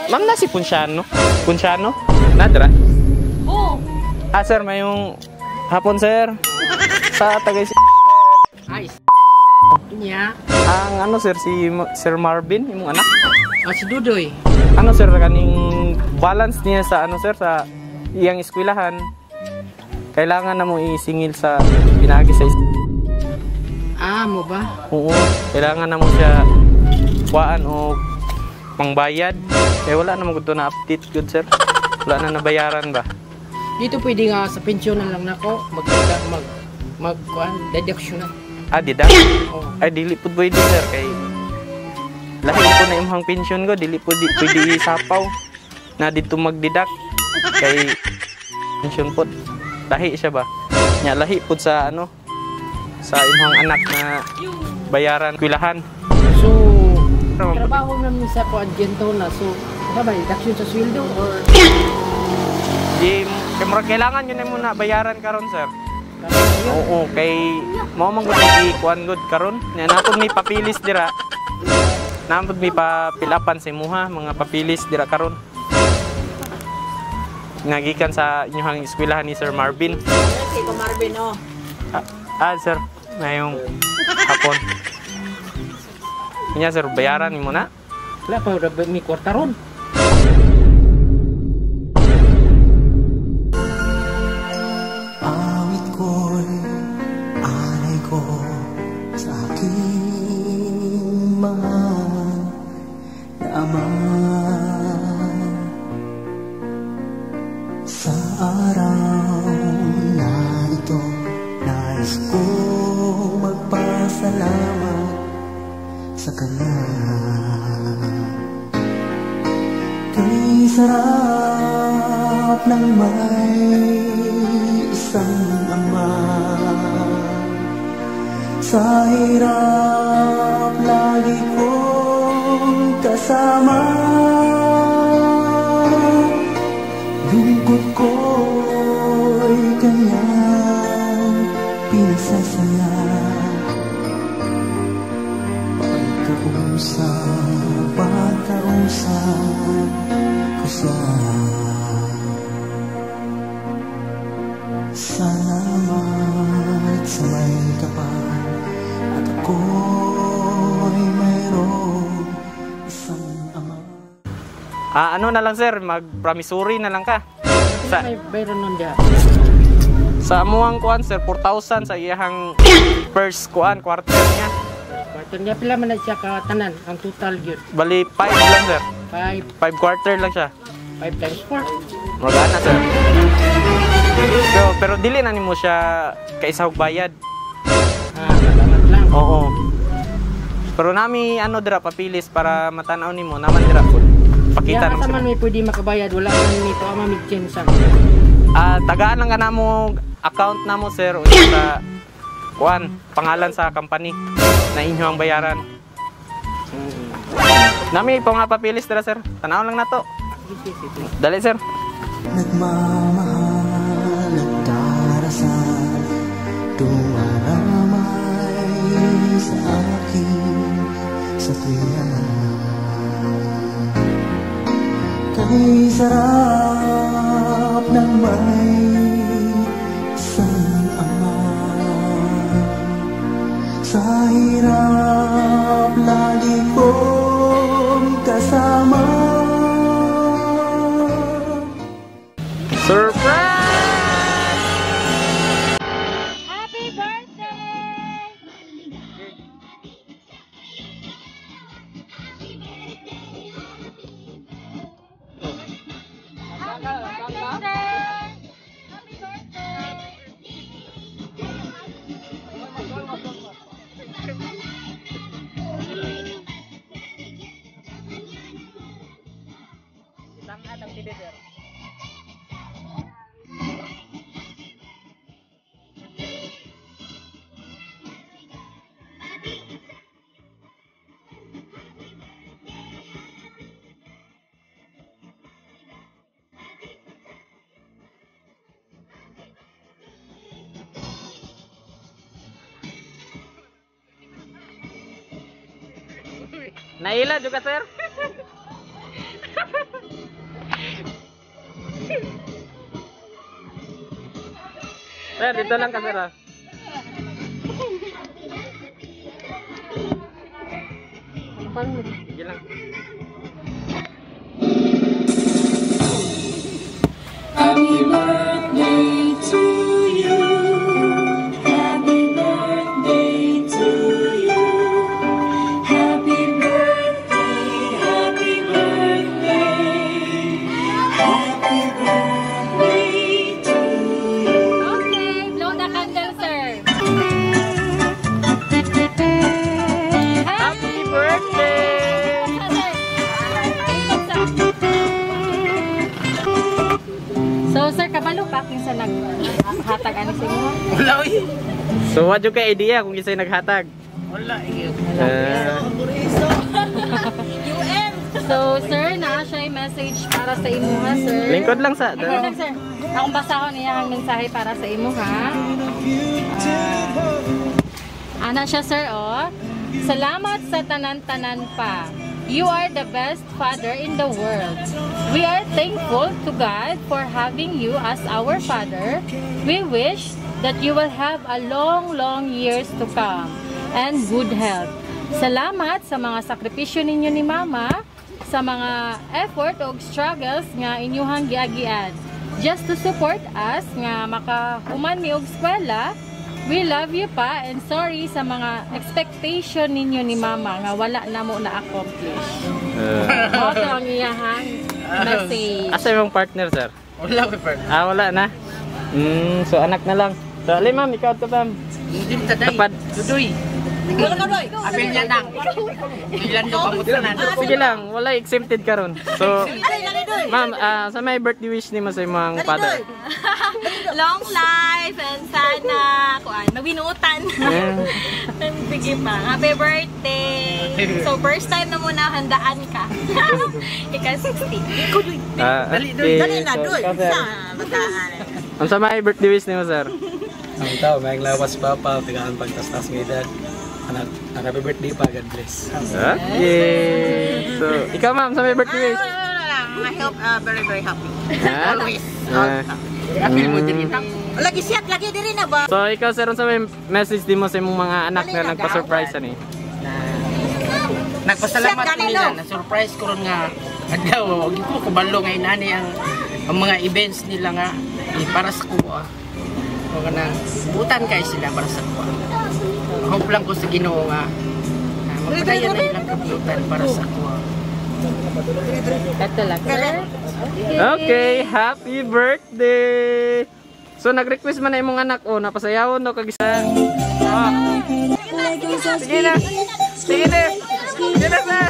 Ma'am, na si Ponciano. Ponciano? Nadra? Oh. Ah, sir, mayong hapon, sir. Sa tagay si Ay, niya. Ang ano, sir, si Sir Marvin, imong anak. Ah, si Dudoy. Ano, sir, kaning balance niya sa ano, sir, sa iyang eskwelahan. Kailangan na mo isingil sa pinagi sa Ah, mo ba? Oo, kailangan na mo siya kuhaan o pangbayad. Eh wala na mo gud na update good, sir. Wala na nabayaran ba? Dito pwede nga sa pensyon na lang nako mag mag mag kuan deduction na. Ah, deduct? Oh. Ay, dili pud pwede, sir, kay lahi po na imong pension ko, dili po di, pwede isapaw na dito mag-deduct kay pension po. Lahi siya ba? Nya lahi pud sa ano sa imong anak na bayaran kwilahan. So, trabaho namin sa kuan gento na. So, ano ba deduction sa sweldo or di kay murag kailangan yun na mo na bayaran karon, sir. Oo, kay mao man gud kuan gud karon. Nya napod may papilis dira. Napod may papilapan sa imuha, mga papilis dira karon. Nagikan sa inyong eskwelahan ni Sir Marvin. Si Marvin, oh. Ah, sir, ngayong hapon. Nya, sir, bayaran nimo na. Wala pa may kwarta ron. Awit ko'y alay ko sa aking mahal na ama. Sa araw na ito, nais ko magpasalamat sa kanya. Kay sarap ng may isang ama. Sa hirap lagi kong kasama. Lungkot ko'y kanyang pinasasaya. Pagkausap, pagkausap ko siya. Salamat sa may kapal at ako'y mayroong isang ama. Ah, ano na lang, sir, mag-promissory na lang ka. Sa may bayron nun diha. Sa amuang kuan, sir, 4,000 sa iyang first kuan quarter niya. Quarter niya pila man na siya ka tanan ang total gyud. Bali 5 lang, sir. 5 5 quarter lang siya. 5 times 4. Magana, sir. Pero dili na nimo siya kaisahog bayad. Ah, salamat lang. Oo. Pero nami ano dira papilis para matanaw nimo naman dira pud. Pakita naman naman man may pwede makabayad, wala man ni pa mamigchen sa. Ah, tagaan lang ka namo account namo, sir, unya sa kuan pangalan sa company na inyo ang bayaran. Nami pa mga papilis dira, sir. Tanaw lang nato. Dali, sir. Nagmamahal at darasal, dumaramay sa akin sa tuwing kay sarap ng may isang ama. Sa hirap lagi kong kasama. Surprise! Happy birthday! Happy birthday, sir! Happy birthday! Sangat ang tili, sir. Naila juga, sir. Sir, dito lang ka, sir. Ah. Sige lang. Happy birthday to you. Happy birthday to you. Happy birthday, happy birthday. Happy birthday to you. Okay, blow the candle, sir. Happy birthday! So, sir, kabalo pa kinsa naghatag ani sa imo? Wala oy. So, what yung kay idea kung isa'y naghatag? Wala eh. So, sir, naa siya message para sa imo ha, sir. Lingkod lang sa. Lingkod lang, sir. Akong basahon niya ang mensahe para sa imo ha. Ana siya, sir, oh. Salamat sa tanan-tanan pa. You are the best father in the world. We are thankful to God for having you as our father. We wish that you will have a long, long years to come and good health. Salamat sa mga sakripisyo ninyo ni Mama, sa mga effort o struggles nga inyuhang giagian. Just to support us nga makahuman mi og eskwela. We love you pa and sorry sa mga expectation ninyo ni Mama nga wala na mo na-accomplish. Mao to ang iyahang message. Asa imong partner, sir? Wala ko partner. Ah, wala na. So anak na lang. So, ali ma'am, ikaw to, ma'am. Hindi ta day. Tapad. Dudoy. Apil niya nang. Ilan do kamot tanan. Sige lang, wala exempted karon. So, ma'am, sa may birthday wish nimo sa imong father. Long life and sana kuan magbinuutan. Sige pa. Happy birthday. So first time na muna handaan ka. Ika 60. Ah, Dali, doy. okay. Dali na, So, doy. ikaw, sir. Sa, bataan. Ang sa may birthday wish nimo, sir? Ang tao, may lawas papa, tagaan pagtastas ng edad. Anak, happy birthday pa, God bless. Okay. So, ikaw ma'am, sa may birthday wish. I hope very, very happy. Ha? Always. Ah. Apil mo diri nang. Lagi siya, lagi diri na ba? So, ikaw sir, unsa may message din mo sa imong mga anak na nagpa-surprise ani? Nagpasalamat Siya, ko nila, ganilo. na-surprise ko ron nga adlaw, wag ko kabalo nga inani ang mga events nila nga eh, para sa kuha. O kanang butan kay sila para sa kuha. Hope lang ko sa Ginoo nga na magpadayon na ilang kabutan para sa kuha. Ito lang, sir. Okay, happy birthday! So, nag-request man na imong anak, oh, napasayawon no kag isa. Oh. Sige na. Sige na. Sige na, sir.